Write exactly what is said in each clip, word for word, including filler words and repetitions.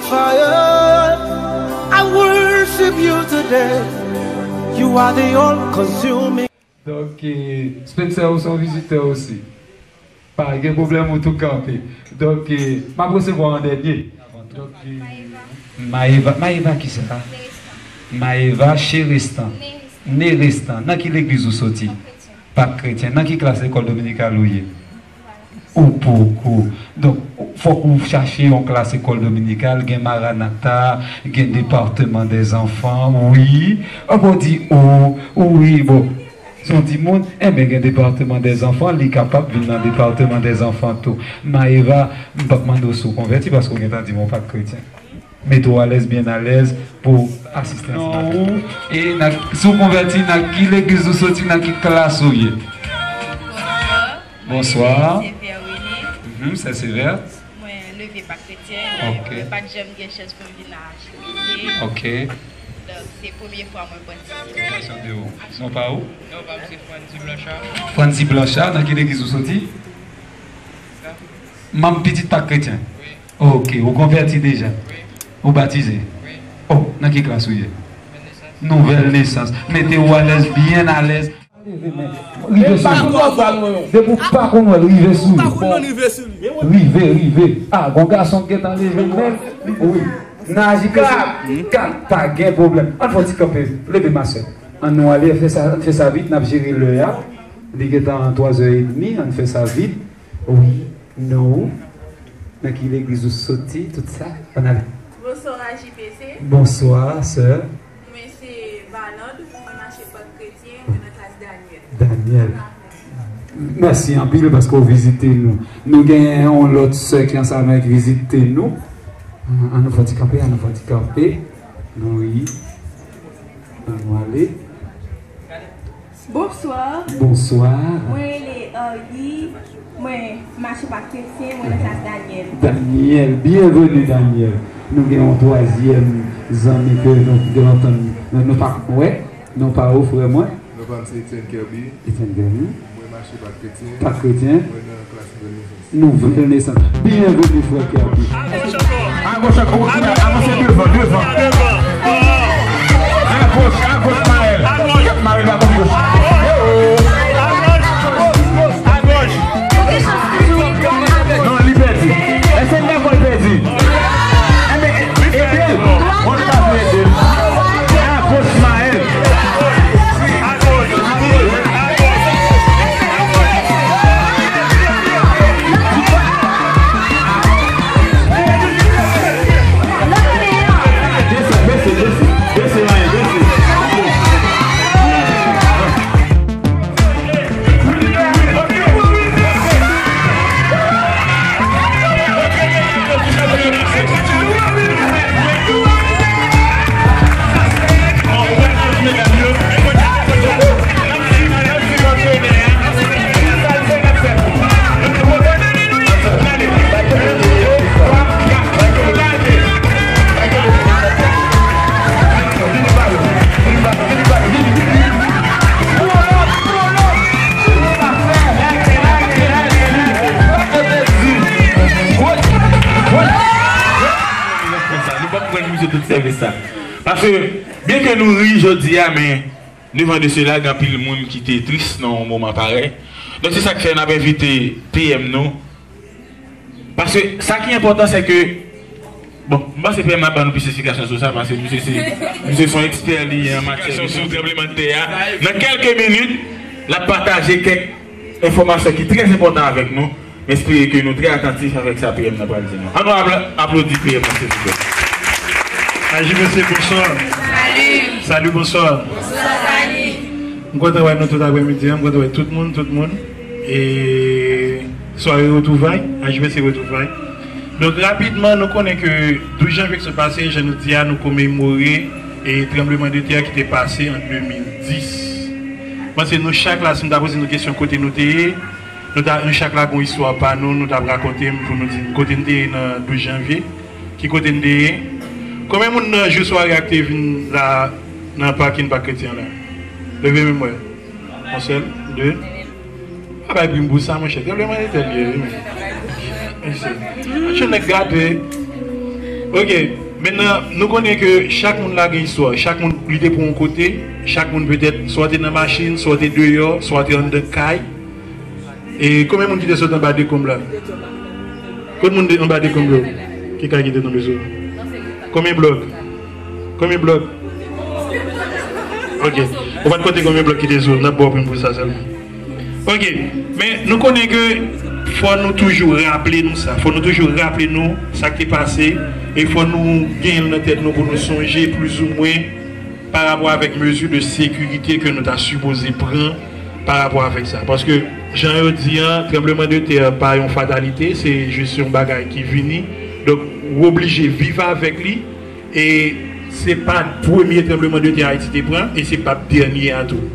Fire, I worship you today. You are the all consuming. Donk, eh, Spencer, ou se yon vizitè osi. Pa gen pwoblèm, ou tou kanpe. Donk, eh, m ap resevwa an dènye. Donk, eh, Maeva, Maeva ki sa? Maeva Cherestan. Nerestan. Nan ki legliz ou soti? Pa kretyen. Nan ki klas lekòl dominikal ou ye? Ou poko. Donk, fòk ou chache yon klas lekòl dominikal, gen Maranatha, gen Département des Enfants, wi. Ou di, o, wi, bon. Se yon timoun, enben gen Département des Enfants, li kapab vin nan Département des Enfants tou. Maeva, m p ap mande w si w konvèti, paske w gentan di m ou pa t kretyen. Mete w alèz, byen alèz pou asistans. Non, ou, e nan, si w konvèti, nan ki legliz ou soti, nan ki klas ou ye? Bonswa. Sè Verwini. Mhm, sè Sevè. Mwen leve pa kretyen, ok, mwen pa t janm gen chans pou m vin a H P C. Ok. Donk, se premye fwa mwen patisipe. Felisitasyon de ou. Non pa ou? Non pa m se Franzi Blanchard. Franzi Blanchard, nan ki legliz ou soti? Manm pitit pa kretyen? Wi. Ok, ou konvèti deja? Wi. Ou batize? Wi. Oh, nan ki klas ou ye? Nouvèl nesans. Nouvèl nesans. Mete w alèz, byen alèz. Rive sou li. Depi w pa konn wè l, rive sou li. Rive, rive. Ah, gon gason k gentan leve men. Wi. Nan aji konsa, kat, pa gen pwoblèm. Ann fè yon ti kanpe. Leve, ma sè. Ann nou ale, fè sa, ann fè sa vit, n ap jere lè a. Li gentan twa zè edmi, ann fè sa vit. Wi, non ou, nan ki legliz ou soti, tout sa, ann ale. Bonswa H P C. Bonswa, sè. Mwen se Valande, mwen mache pa kretyen, mwen nan klas Daniel. Daniel. Mèsi anpil paske w vizite nou. Nou gen yon lòt sè ki ansanm avèk vizite nou. Ann nou fè yon ti kanpe, ann nou fè yon ti kanpe. Wi. Ann nou ale. Bonswa. Bonswa. Mwen rele Arly. Mwen mache pa kretyen, mwen nan klas Daniel. Daniel, byenveni Daniel. Nou gen yon twazyèm zanmi ke nou gen lontan nou, nou pa wè. Non pa ou, frè mwen? Non pa m se Etienne Kirby. Etienne Kirby. Mwen mache pa kretyen. Pa kretyen. Mwen nan klas Nouvèl nesans. Byenveni, frè Kirby. Agoch ankò. Agoch ankò. Avanse devan, devan. Agoch, agoch, Maël. Maël pa konn goch. Agoch. Non, li pèdi. Èske n dakò l pèdi? Enben, ede l. Bon, n ta vle ede l. Agoch, Maël. Nou p ap pran misye tout sèvis sa. Paske, byenke nou ri jodi a, men devan de sela, gen anpil moun ki te tris nan yon moman parèy. Donk, se sa k fè n ap envite P M nou. Paske sa ki enpòtan, se ke, bon, m panse P M ap ban nou plis esplikasyon sou sa, paske misye se, misye se yon ekspè li ye an matyè de tranblemanntè a. Nan kèlke minit, l ap pataje kèk enfòmasyon ki trè enpòtan avèk nou. M espere ke nou trè atantif avèk sa P M nan pral di nou. Ann nou apl-, aplodi P M nan, silvouplè. Aji mesye, bonswa. Salut. Salut, bonswa. Bonswa, Dani. M kontan wè nou tout aprèmidi an, m kontan wè tout moun, tout moun. E sware retwouvay, Aji mesye retwouvay. Donk, rapidman, nou konnen ke douz janvye ki sot pase, jan nou di a, nou komemore e tranbleman de tè ki te pase an de mil dis. M panse nou chak la, si m ta poze nou kesyon kote nou te ye, nou ta, nou chak la gon istwa pa nou, nou t ap rakonte m pou nou di m kote n te ye nan douz janvye, ki kote n te ye. Konbyen moun nan jou sware a ki te vin la nan pakin Pak Kretyen la? Leve men m wè. Yon sèl, de. Pa bay brimbouz sa, monchè. Tranblemanntè li ye, wi, men. Mesye. Monchè, nèg gate. Ok, mentnan, nou konnen ke chak moun la gen istwa. Chak moun, li te pran yon kote, chak moun petèt, swa te nan machin, swa te deyò, swa te anndan kay. E konbyen moun ki te sot anba dekonb la? Kot moun te anba dekonb yo? Ki kay ki te tonbe sou? Konbyen blòk? Konbyen blòk? Ok. Ou pa t konte konbyen blòk ki te sou, n ap ba w prim pou sa sèlman. Ok. Men nou konnen ke fò nou toujou raple nou sa. Fò nou toujou raple nou sa k te pase. E fò nou genyen l nan tèt nou pou nou sonje plizoumwen pa rapò avèk mezi de sekirite ke nou ta sipoze pran pa rapò avèk sa. Paske, jan yo di an, tranbleman de tè pa yon fatalite, se jis yon bagay ki vini. Donk, ou oblije viv avèk li. E se pa premye tranbleman de tè Ayiti te pran, e se p ap dènye a tou.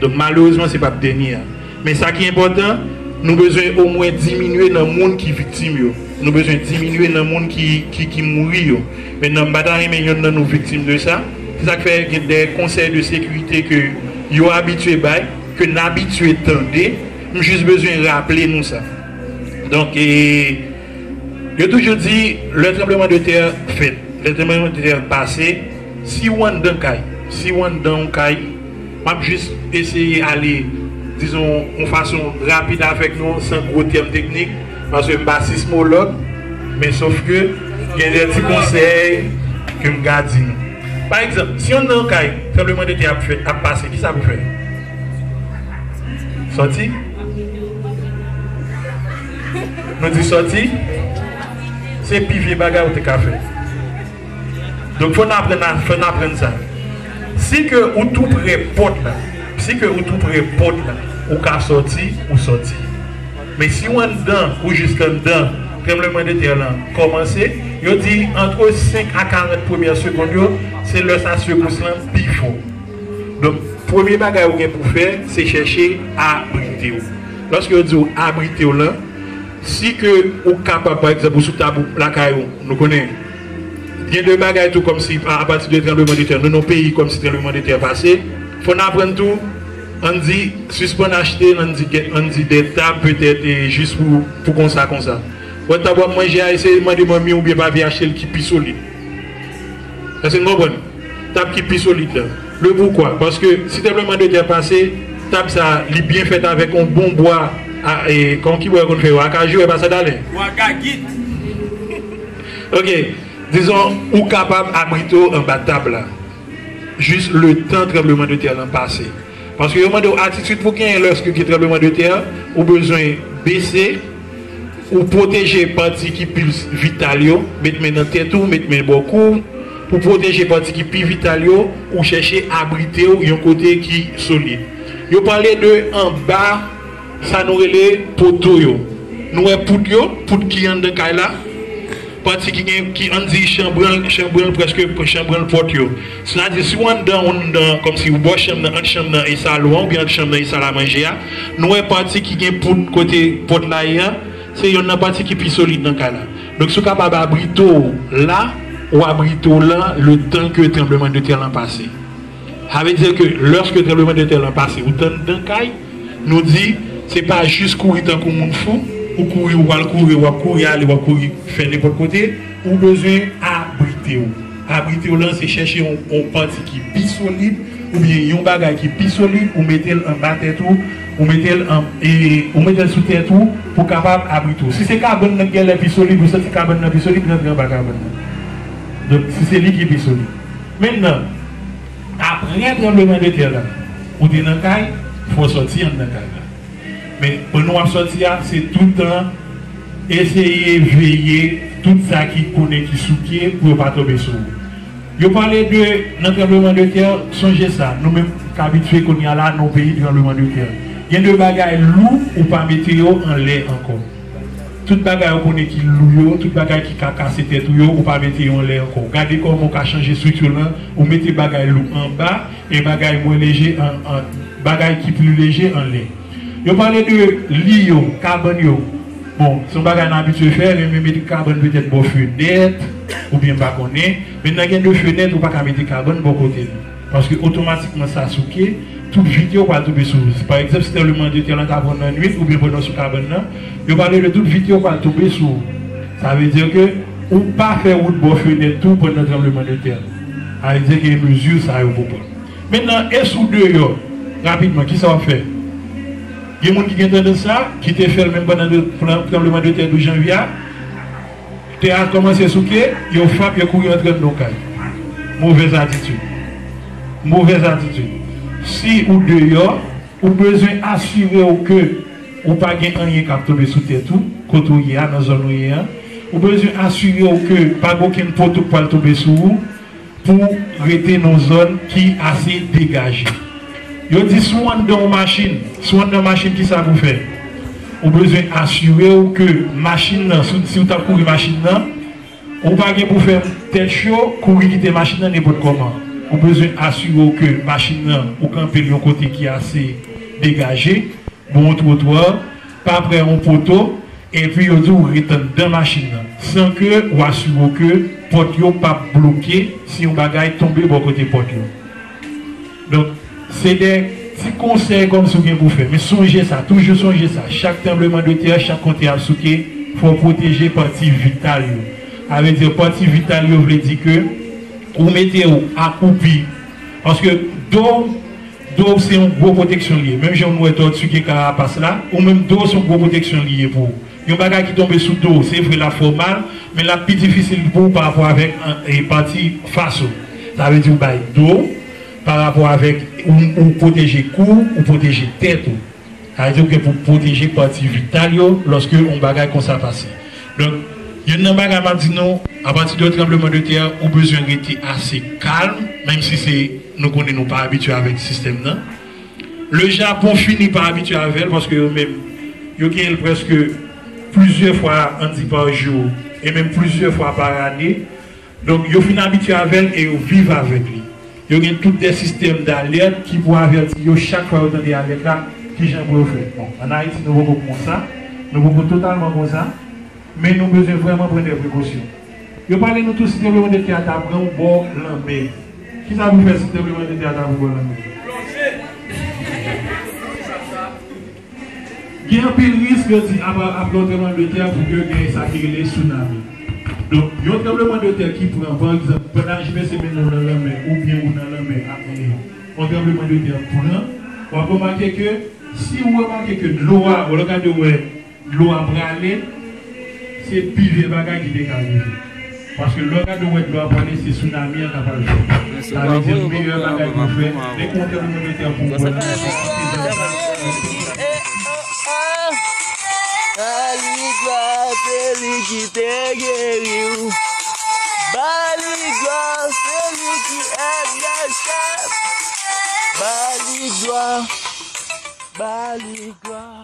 Donk, malerezman, se p ap dènye a. Men sa ki enpòtan, nou bezwen omwen diminye nan moun ki viktim yo. Nou bezwen diminye nan moun ki, ki, ki mouri yo. Mentnan, m pa ta renmen yonn nan nou viktim de sa. Se sa k fè gen de konsèy de sekirite ke yo abitye bay, ke n abitye tande. M jis bezwen raple nou sa. Donk, e, yo toujou di, lè tranbleman de tè fèt, lè tranbleman de tè pase, si w anndan kay, si w anndan yon kay, m ap jis eseye ale, dizon, yon fason rapid avèk nou, san gwo tèm teknik, paske m pa sismològ, men sòf ke gen de ti konsèy ke m ka di nou. Pa egzanp, si w anndan yon kay, tranbleman de tè ap fèt, ap pase, kisa pou fè? Sòti? Nou di sòti? Se pi vye bagay ou te ka fè. Donk, fò n aprann a, fò n aprann sa. Si ke ou tou pre pòt la, si ke ou tou pre pòt la, ou ka sòti, ou sòti. Men si w anndan, ou jis anndan, tranbleman de tè lan kòmanse, yo di antre senk a karant premyè segonn yo, se lè sa sekous lan pi fò. Donk, premye bagay ou gen pou fè, se chèche abrite w. Lòske yo di w abrite w lan, si ke ou kapab, pa egzanp, ou sou tab ou lakay ou, nou konnen, gen de bagay tou kòmsi a, apati de tranbleman de tè, nou nan peyi kòmsi tranbleman de tè pase, fò n aprann tou, ann di, sispann achte, ann di, ann di de tab petèt, e jis pou, pou konsa, konsa. Wè tab w ap manje a, eseye mande manmi w oubyen papi achte l ki pi solid. Èske n konprann? Tab ki pi solid la. Le poukwa? Paske si tranbleman de tè pase, tab sa, li byen fèt avèk yon bon bwa, a, e, kòman ki bwa yo konn fè yo? Akajou, e pa sandalè? Bwa gagit. Ok. Dizon, ou kapab abrite w anba tab la. Jis le tan tranbleman de tè lan pase. Paske yo mande w atitid pou genyen lòske gen tranbleman de tè, ou bezwen bese, ou pwoteje pati ki pi vital yo, met men nan tèt ou, met men bò kou w, pou pwoteje pati ki pi vital yo, ou chèche abrite w yon kote ki solid. Yo pale de anba sa nou rele poto yo. Nou wè pout yo, pout ki anndan kay la? Pati ki gen, ki ann di chanbrann, chanbrann prèske chanbrann pòt yo. Sètadi, si w anndan, w anndan, kòmsi w bò chanm nan, ant chanm nan e salon an, oubyen ant chanm nan e salamanje a, nou wè pati ki gen pout kote pòt la ye a, se yonn nan pati ki pi solid nan kay la. Donk, si w kapab abrite w la, ou abrite w la, le tan ke tranbleman de tè lan pase. Sa vle di ke lòske tranbleman de tè lan pase, ou t anndan kay, nou di, se pa jis kouri tankou moun fou, ou kouri, ou pral kouri, w ap kouri ale, w ap kouri fè nenpòt kote, ou bezwen abrite w. Abrite w lan, se chèche yon, yon pati ki pi solid, oubyen yon bagay ki pi solid, ou mete l anba tèt ou, ou mete l an, e, ou mete l sou tèt ou, pou kapab abrite w. Si se kabann nan ki genlè pi solid, ou santi kabann nan pi solid, rantre anba kabann nan. Donk, si se li ki pi solid. Mentnan, apre tranbleman de tè la, ou te nan kay, fò w sòti anndan kay la. Men, pandan w ap sòti a, se toutan eseye veye tout sa ki konnen ki sou pye pou yo pa tonbe sou ou. Yo pale de, nan tranbleman de tè, sonje sa, nou menm k abitye kounye a la, nan peyi tranbleman de tè. Gen de bagay lou ou pa mete yo anlè ankò. Tout bagay ou konnen ki lou yo, tout bagay ki ka kase tèt ou yo, ou pa mete yo anlè ankò. Gade kòman ou ka chanje estrikti lan, ou mete bagay lou anba, e bagay mwen leje an, an, bagay ki pli leje anlè. Yo pale de li yo, kabann yo. Bon, se yon bagay n abitye fè, renmen mete kabann petèt bò fenèt, oubyen m pa konnen. Mentnan gen de fenèt, ou pa ka mete kabann bò kote l. Paske otomatikman sa souke, tout vit yo pral tonbe sou ou. Pa egzanp, si tranbleman de tè lan ta pran nan nwit, oubyen pandan w sou kabann nan, yo pale de tout vit yo pral tonbe sou ou. Sa vle di ke Ou pa fè wout bò fenèt tou pandan tranblemanntè. Sa vle di ke mezi sa yo pou pran. Mentnan, e si w deyò, rapidman, kisa w ap fè? Gen moun ki gen tandans sa, ki te fè l menm pandan de, tranblemanntè douz janvye a, tè a kòmanse souke, yo frap, yo kouri antre anndan yon kay. Movèz atitid. Movèz atitid. Si ou deyò, ou bezwen asire w ke ou pa gen anyen k ap tonbe sou tèt ou, kote w ye a, nan zòn ou ye a. Ou bezwen asire w ke pa gen okenn poto k pral tonbe sou ou pou w rete nan yon zòn ki ase degaje. Yo di si w anndan yon machin, si w anndan machin, kisa pou w fè? Ou bezwen asire w ke machin nan, si, si w t ap kouri machin nan, ou pa gen pou fè tèt cho, kouri kite machin nan nenpòt kòman. Ou bezwen asire w ke machin nan, ou kanpe l yon kote ki ase degaje, bò yon twotwa, pa prè yon poto, epi yo di w ret anndan machin nan, san ke w asire w ke pòt yo p ap bloke si yon bagay tonbe bò kote pòt yo. Donk, se de ti konsèy kòmsi w gen pou fè. Men sonje sa, toujou sonje sa. Chak tranblemanntè, chak kote ap souke, fò w pwoteje pati vital yo. Sa vle di, pati vital yo vle di ke ou mete w akwoupi. Paske do w, do w se yon gwo pwoteksyon li ye. Menm jan nou wè tòti gen karapas la, ou menm do w se yon gwo pwoteksyon li ye pou ou. Yon bagay ki tonbe sou do w, se vre l ap fè w mal, men l ap pi difisil pou ou pa rapò avèk, e, pati fas ou. Sa vle di ou bay do w pa rapò avèk ou, ou pwoteje kou w, ou pwoteje tèt ou. Sa vle di ou gen pou pwoteje pati vital yo lòske yon bagay konsa pase. Donk, youn nan bagay m ap di nou, apati de tranblemanntè, ou bezwen rete ase kalm, menm si se, nou konnen nou pa abitye avèk sistèm nan. Le Japon fini pa abitye avè l paske yo menm, yo genyen l prèske plizyè fwa, ann di pa jou, e menm plizyè fwa pa ane. Donk, yo fin abitye avè l e yo viv avèk li. Yo gen tout de sistèm dalèt ki pou avèti yo chak fwa yo tande alèt la, kijan pou yo fè. Bon, ann Ayiti, nou poko konsa, nou poko totalman konsa, men nou bezwen vrèman pran de prekosyon. Yo pale nou tou si tranblemanntè a ta pran w bò lanmè. Kisa pou fè si tranblemanntè a ta pran w bò lanmè? Gen anpil risk, yo di, ap, ap nan tranblemanntè pou ke gen sa ki rele tsunami. Donk, yon tranblemanntè ki pran, pa egzanp, pandan J P C mennen w nan lanmè, oubyen ou nan lanmè, ap mennen yon tranblemanntè pran, w ap remake ke, si w remake ke dlo a, w gade wè dlo a prale, se pi vye bagay ki te ka rive. Paske lè w gade w wè dlo a prale, se tsunami an k ap al fè. Sa vle di meyè bagay pou fè, dèk ou te remonte tè pou wè. Ba li glwa, se li ki te geri w. Ba li glwa, se li ki èd lèchè. Ba li glwa, ba li glwa.